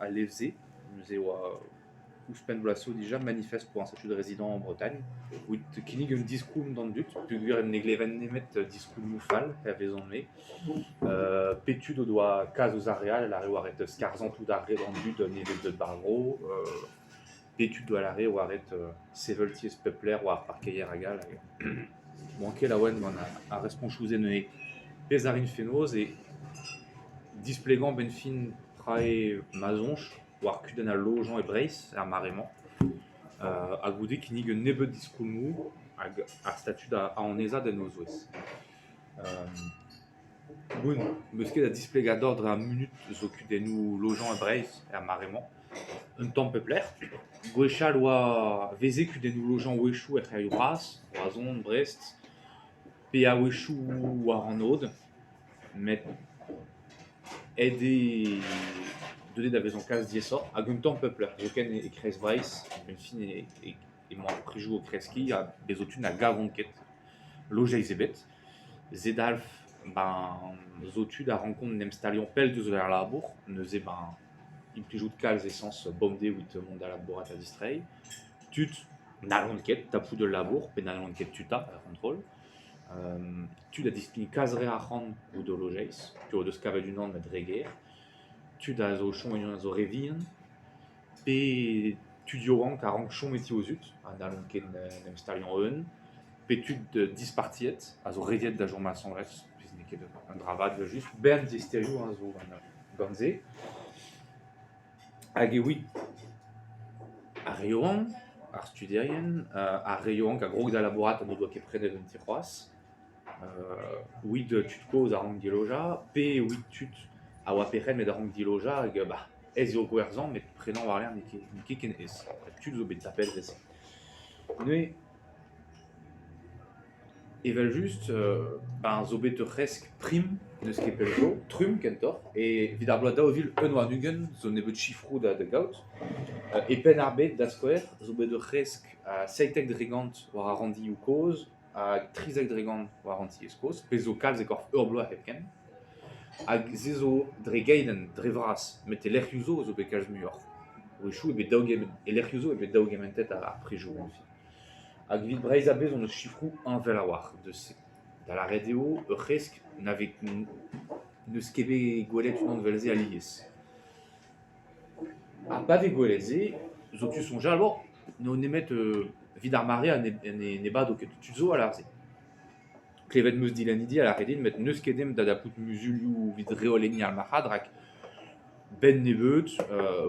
al levr-se, neuze e oa ouzhpenn bloaz zo dija Manifeste pour un statut de résident en Bretagne evit kinnig un diskoulm d'an dud peogwir ne gleven nemet diskoulmoù fall hervezon-me. Pe tud o doa kalz eus ar re all a oa ret skarzhañ tout ar re d'an dud nevez deut war vro, pe tud a lâre oa ret sevel tiez pep lec'h war ar parkeier hag all. Oan ket laouen gant ar respontoù-se neuze. Pezh a rin fenoz eo displegañ 'benn fin tra eo ma soñj war kudenn al lojañ e Breizh er mare-mañ ha goude kinnig un nebeud diskoulmoù hag ar statud a annezad en o zouez. Bon, 'meus ket da displegañ deoc'h dre ar munud zo kudennoù lojañ e Breizh er mare-mañ. Un tamm pep lec'h. Gwechall 'oa 'veze kudennoù lojañ a-wechoù er c'hêrioù bras, Roazhon, Brest, pe a-wechoù war an aod. Met aet eo deuet eo da vezañ kalz diaesoc'h hag un tamm pep lec'h, zoken e kreiz Breizh, a-benn fin emañ ar prizioù o kreskiñ ha bez zo tud na gavont ket lojeiz ebet. Se dalv ben zo tud a rankont en em staliañ pell diouzh al labour, neuze ben implijout kalz esañs bemdez evit mont da labourat ha distreiñ. Tud n'hallont ket tapout ul labour pe n'hallont ket tuta er c'hontrol. Tud a dispign kalz re arc'hant ouzh o lojeiz, pe o deus kavet unan met re ger. Tud a zo o chom en unan a zo re vihan, pe tud yaouank a rank chom e ti o zud ha n'hallont ket en em staliañ o-un, pe tud dispartiet a zo rediet da chom asambles, pezh n'eo ket un dra vat evel-just. Bern diaesterioù a zo gant se. Hag evit ar re yaouank, ar studierien, ar re yaouank a grog da labourat ha n'o doa ket prenet un ti c'hoazh, evit tud kozh a rank dilojañ pe evit tud a oa perc'henn met a rank dilojañ hag bah aes eo gwerzhañ met prenañ war-lerc'h n'eo ket ken aes. Tud zo bet tapet evel-se. Neuze Evel-just, ben zo bet ur c'hresk prim n'eus ket pell zo, trumm kentoc'h, evit ar bloaz 2021 zo nebeut sifroù da gaout. E Penn-ar-Bed, da skouer, zo bet ur c'hresk a 17% war ar ranndioù kozh ha 13% war an tiez kozh, pezh zo kalz e korf ur bloaz hepken. Hag se zo dre geidenn, dre vras, met e lec'hioù zo zo bet kalz muioc'h. A-wechoù eo bet daougementet, e lec'hioù zo eo bet daougementet ar prizioù enfin. Hag evit Breizh a-bezh hon eus sifroù heñvel a-walc'h deus se. Da lâret eo ur c'hresk na vez n'eus ket bet gwelet unan evel-se alies. Ha pa vez gwelet se, zo tu soñjal bon, n'eo nemet evit ar mare ha ne bado ket. Tud zo a lâr se. Klevet 'm eus dilennidi a lâre din met n'eus ket ezhomm da dapout muzulioù evit reolenniñ ar marc'had rak 'benn nebeut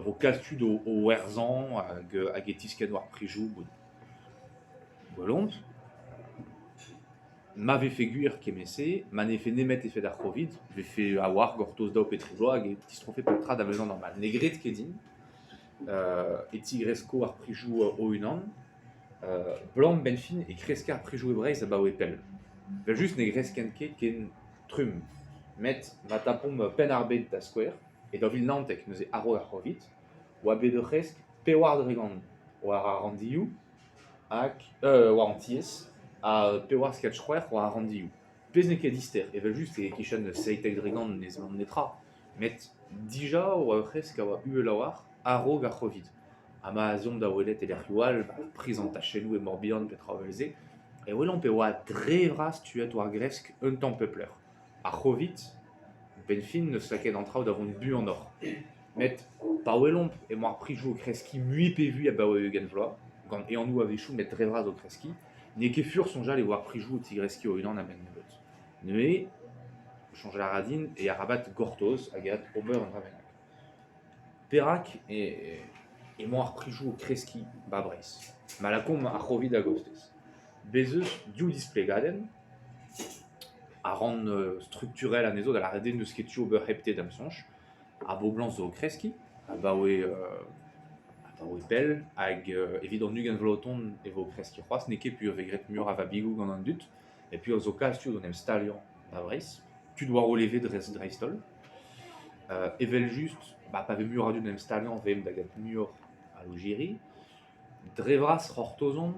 'vo kalz tud o werzhañ hag e tiskenn war prizioù. Gwelomp. Ma vefe gwir kement-se, ma ne vefe nemet efed ar C'hovid, 'vefe a-walc'h gortoz daou pe tri bloaz hag e tistrofe pep tra da vezañ normal. Ne gred ket din e tigresko ar prizioù o-unan. 'Blam 'benn fin e kreske ar prizioù e Breizh abaoe pell. Evel-just ne greskent ket ken trumm. Met ma tapomp Penn-ar-Bed da skouer, e 2019 neuze a-raok ar C'hovid, oa bet ur c'hresk 4% war ar ranndioù hag war an tiez ha 4.6 war ar ranndioù. Pezh n'eo ket dister, evel-just e-kichen 17% ne seblant netra, met dija oa ur c'hresk a oa uhel a-walc'h a-raok ar C'hovid. Ha ma 'z eomp da welet e lec'hioù all, priz an tachennoù e Morbihan pe traoù evel-se, e welomp e oa dre vras tuet war gresk un tamm pep lec'h. Ar C'hovid, 'benn fin, n'eus lakaet an traoù da vont buanoc'h. Met pa welomp emañ ar prizioù o kreskiñ mui pe vui abaoe 20 vloaz, gant ehanoù a-wechoù met dre vras o kreskiñ, n'eo ket fur soñjal e vo ar prizioù o tigreskiñ o-unan a-benn nebeut. Neuze, soñjal a ra din eo arabat gortoz hag aet ober un dra bennak. Perak emañ ar prizioù o kreskiñ 'ba Breizh? Ma lakaomp ar C'hovid a-gostez. Bez' eus div displegadenn a ran strukturel anezho da lâret eo n'eus ket tu ober hepte da'm soñj. Ar boblañs zo o kreskiñ abaoe abaoe pell hag evit an 20 vloaz o tont e vo o kreskiñ c'hoazh. N'eo ket peogwir e vez graet muioc'h a vabigoù gant an dud et puis zo kalz tud o'n em staliañ da Vreizh, tud war o leve dreist-holl. Evel-just, ba pa vez muioc'h a dud en em staliañ e vez da gaout muioc'h a lojeri. Dre vras c'hortozomp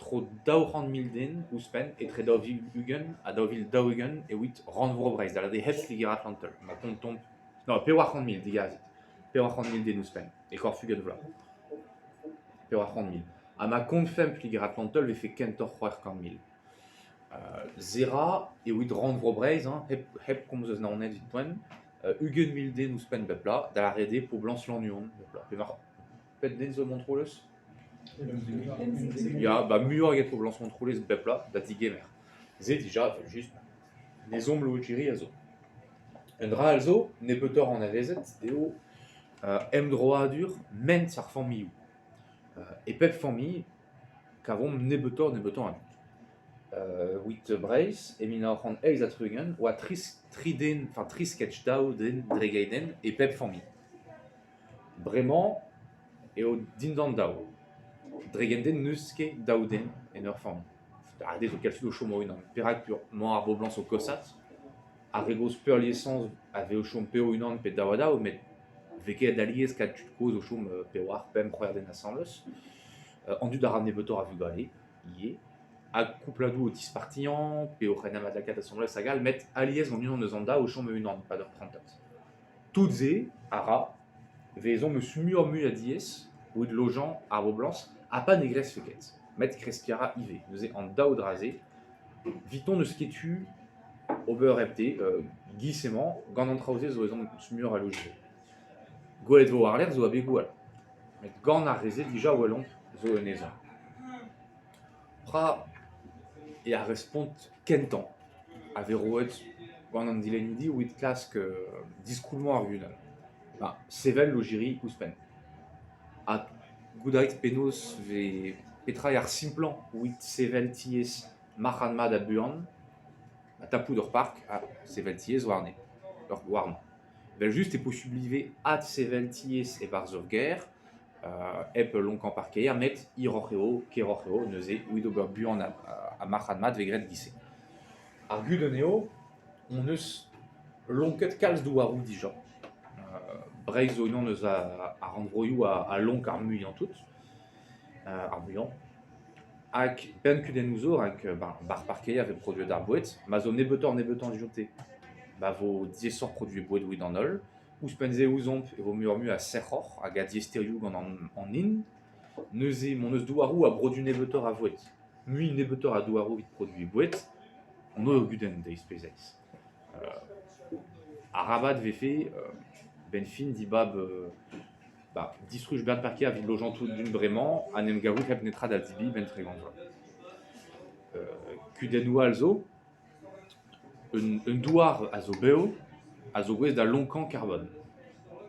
tro 200 000 den ouzhpenn etre 2020 ha 2040 evit Rannvro Breizh, da lâret eo hep Liger-Atlantel. Ma kontomp, no, 400 000 digazit. 400 mil den ouzhpenn e korf 20 vloaz. 400 mil. Ha ma kontfemp Liger-Atlantel 'vefe kentoc'h 600 mil. Se 'ra evit Rannvro Breizh hein, hep komz eus Naoned evit poent, 20 mil den ouzhpenn bep bloaz, da lâret eo poblañs Lannuon bep bloaz. Pevar pet den zo e Montroulez? Ya, ba muioc'h eget poblañs Montroulez bep bloaz da digemer. Se dija evel-just, ezhomm lojiri a zo. Un dra all zo, nebeutoc'h anavezet, eo emdroadur ment ar familhoù. E pep familh kavomp nebeutoc'h-nebeutañ a dud. Evit Breizh, e 1968 oa tri den, enfin tri sketch daou den dre geidenn e pep familh. Bremañ eo dindan daou. Dre geidenn n'eus ket daou den en ur familh. Ar re zo kalz o chom o-unan. Perak emañ ar boblañs o kosat? Ar re gozh peurliesañ a vez o chom pe o-unan pe daou-ha-daou met ne vez ket alies kat tud kozh o chom pevar, pemp, c'hwec'h den asambles. An dud a ra nebeutoc'h a vugale ivez. Ha koupladoù o tispartiañ pe oc'h en em adlakaat asambles hag all met alies gant unan eus an daou o chom e-unan e-pad ur prantad. Tout se a ra 'vez ezhomm eus muioc'h-mui a diez evit lojañ ar boblañs ha pa ne greskfe ket. Met kreskiñ a ra ivez. Neuze an daou dra-se, 'viton n'eus ket tu ober hepte giz emañ gant an traoù-se zo ezhomm eus muioc'h a lojeiz. Gwelet 'vo war-lerc'h zo abegoù all. Met gant ar re-se dija 'welomp zo un ezhomm. Pra eo ar respont kentañ a vez roet gant an dilennidi evit klask diskoulmañ ar gudenn. Ba sevel lojiri ouzhpenn. Ha goût a rit penaos 'vez petra eo ar simplañ evit sevel tiez marc'had-mat ha buan ha tapout ur park ha sevel tiez warne, warnañ. Evel-just eo posubl ivez adsevel tiez e-barzh ur gêr hep lonkañ parkeier met hiroc'h eo, keroc'h eo, neuze evit ober buan ha marc'had-mat 'vez graet e-giz-se. Ar gudenn eo hon eus lonket kalz douaroù dija. Breizh zo unan eus ar rannvroioù a lonk ar muiañ tout, ar muiañ. Hag benn kudennoù zo rak 'ba 'r parkeier e vez produet ar boued, ma zo nebeutoc'h-nebeutañ dioute ma vo diaesoc'h produiñ boued evit an holl. Ouzhpenn-se ouzomp e vo muioc'h-mui a sec'hor hag a diaesterioù gant an hin. Neuze m'hon eus douaroù a brodu nebeutoc'h a voued. Mui nebeutoc'h a douaroù evit produiñ boued, hon eo ur gudenn deiz pe zeiz. Arabat 'vefe 'benn fin dibab Ba, distruj bern parkeier evit lojañ tout d'un bremañ ha n'em gavout hep netra da zebriñ 'benn 30 vloaz. Kudennoù all zo, un douar a zo bev a zo gouest da lonkañ karbon.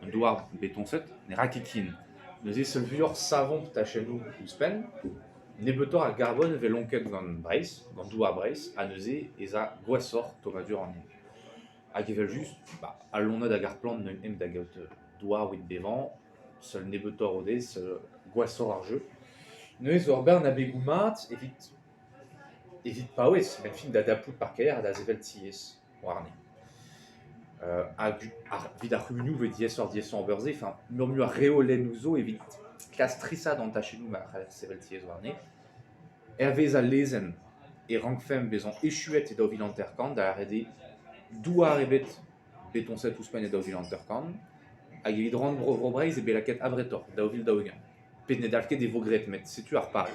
Un douar betoñset ne ra ket ken. Neuze seul vuioc'h savomp tachennoù ouzhpenn, nebeutoc'h a garbon e vez lonket gant Breizh, gant douar Breizh, ha neuze ez a gwashoc'h tommadur an hin. Hag evel-just, ba, al loened hag ar plant n'int int da gaout douar evit bevañ, seul nebeutoc'h o dez, gwashoc'h ar jeu. Neuze zo ur bern abegoù mat evit evit paouez, met fin da dapout parkeier ha da sevel tiez warne. Hag evit ar c'humunioù 'vez diaesoc'h-diaesañ ober se, enfin muioc'h-mui a reolennoù zo evit klask strisat an tachennoù ma c'haller sevel tiez warne. Hervez al lezenn e rankfemp bezañ echuet e 2050, da lâret eo douar ebet betoñset ouzhpenn e 2050, hag evit rannvro Bro-Breizh eo bet lakaet abretoc'h, 2040. Pezh ne dalv ket e vo graet, met setu ar pal.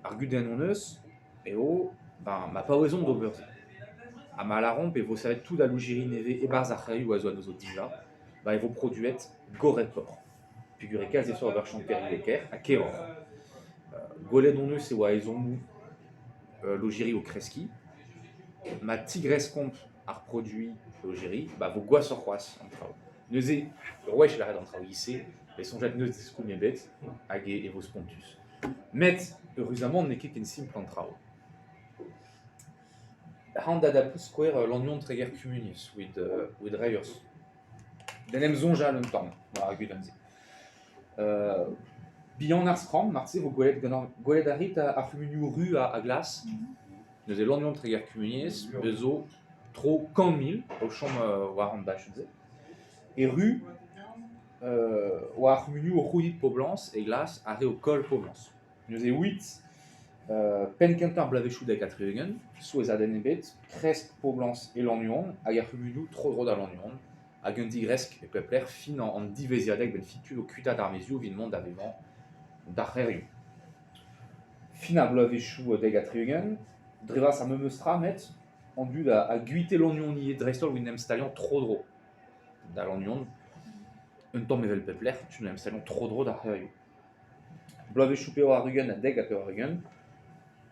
Ar gudenn hon eus eo ben ma paouezomp d'ober se. Ha ma lâromp e vo savet tout al lojiri nevez e-barzh ar c'hêrioù a zo anezho dija, ba e vo produet gorrekoc'h. Peogwir e kalz aesoc'h ober chanterioù e kêr ha keroc'h. Gwelet hon eus e oa ezhommoù lojiri o kreskiñ. Ma tigreskomp ar produiñ lojeri, ba vo gwashoc'h c'hoazh an traoù. Neuze, ur wech lâret an traoù e-se, e soñjad n'eus diskoulm ebet hag e vo spontus. Met eüruzamant n'eo ket ken simpl an traoù. Ac'hann da dapout skouer Lannuon Treger Kumuniezh evit reiñ ur D'en em soñjal un tamm war ar gudenn-se. Bihan ar skramm marteze 'vo gwelet ganeoc'h. Gwelet a rit ar c'humunioù ru ha glas. Neuze Lannuon Treger Kumuniezh bez zo tro 100 mil o chom war an dachenn-se. E ru oa ar c'humunioù o c'hounit poblañs e glas ar re o koll poblañs. Neuze ouit penn-kentañ ar bloavezhioù 70, souezhadenn ebet, kresk poblañs e Lannuon hag ar c'humunioù tro-dro da Lannuon. Hag un digresk e pep lec'h fin an diwezhiadeg 'benn fin tud o kuitaat ar maezioù evit mont da vevañ d'ar c'hêrioù. Fin ar bloavezhioù 70, dre vras ar memes tra met an dud a guite Lannuon ivez dreist-holl evit en em staliañ tro-dro da Lannuon. Un tamm evel pep lec'h, tud en em staliañ tro-dro d'ar c'hêrioù. Bloavezhioù 80 ha 90,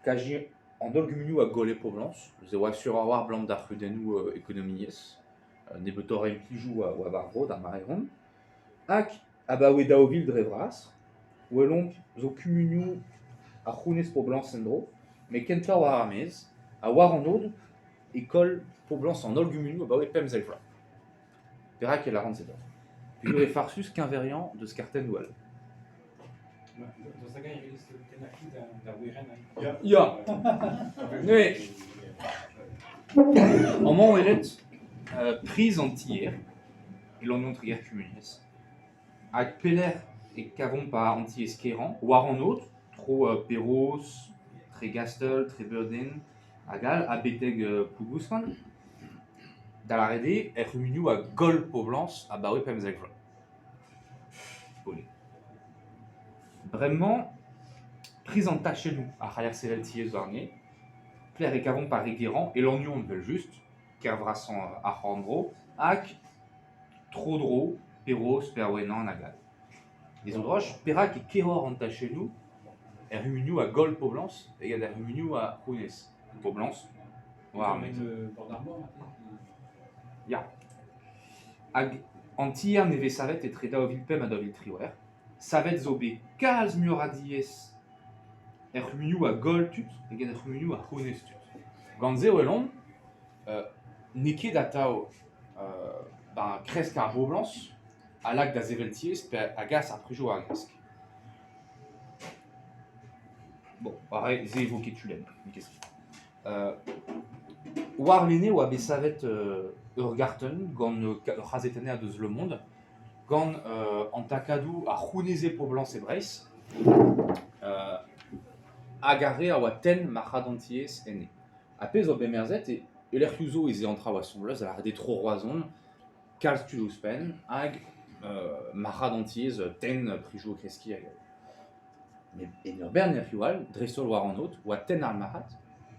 kazi an holl gumunioù a golle poblañs, ez e oa sur a-walc'h abalamour d'ar c'hudennoù ekonomiezh. Nebeutoc'h a implijoù a oa war-dro d'ar mare-hont. Hag abaoe 2000 dre vras, welomp zo kumunioù a c'hounez poblañs en-dro, met kentoc'h war ar maez, ha war an aod e koll poblañs an holl gumunioù abaoe 15 vloaz. Perak e lâran se deoc'h? Peogwir eo farsus keñveriañ deus kartennoù all. Ya. Neuze, amañ eo ret priz an tier e Lannuon-Treger Kumuniezh. Hag pelec'h e kavomp an tiez kerañ? War an aod, tro Perroz, Tregastell, Trebeurden hag all, ha betek Plougouskant. Da lâret eo er c'humunioù a goll poblañs abaoe 15 vloaz. Bremañ, priz an tachennoù a c'haller sevel tiez warne. Pelec'h e kavomp ar re gerañ? E Lannuon evel-just, kêr vrasañ ar c'horn-bro, hag tro-dro, Perroz, Perwenan hag all. E zo droch, perak e keroc'h an tachennoù er c'humunioù a goll poblañs eget er c'humunioù a c'hounez poblañs war ar maez? Ya. Hag an tier nevez savet etre 2005 ha 2018, savet zo bet kalz muioc'h a diez er c'humunioù a goll tud eget er c'humunioù a c'hounez tud. Gant se 'welomp n'eo ket atav kresk ar boblañs a lak da sevel tiez pe a gas ar prizioù war gresk. Bon, pareil, se 'vo ket tu lenn, n'eo ket se. Warlene e oa bet savet ur gartenn gant ur c'hazetenner deus Le Monde gant an takadoù a c'houneze poblañs e Breizh hag ar re a oa tenn marc'had an tiez enne. Ar pezh a oa bet merzet eo e lec'hioù zo ez eo an traoù asambles, da lâret eo tro Roazhon, kalz tud ouzhpenn hag marc'had an tiez tenn prizioù o kreskiñ hag all. Met en ur bern lec'hioù all, dreist-holl war an aod, oa tenn ar marc'had,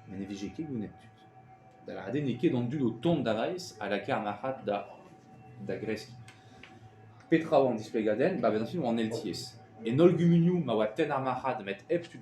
met ne vije ket gounid tud. Da lâret eo n'eo ket an dud o tont da Vreizh a lakae ar marc'had da greskiñ. Petra oa an displegadenn? Ba benn ar fin oa an eltiez. En holl gumunioù ma oa tenn ar marc'had met hep tud ouzhpenn.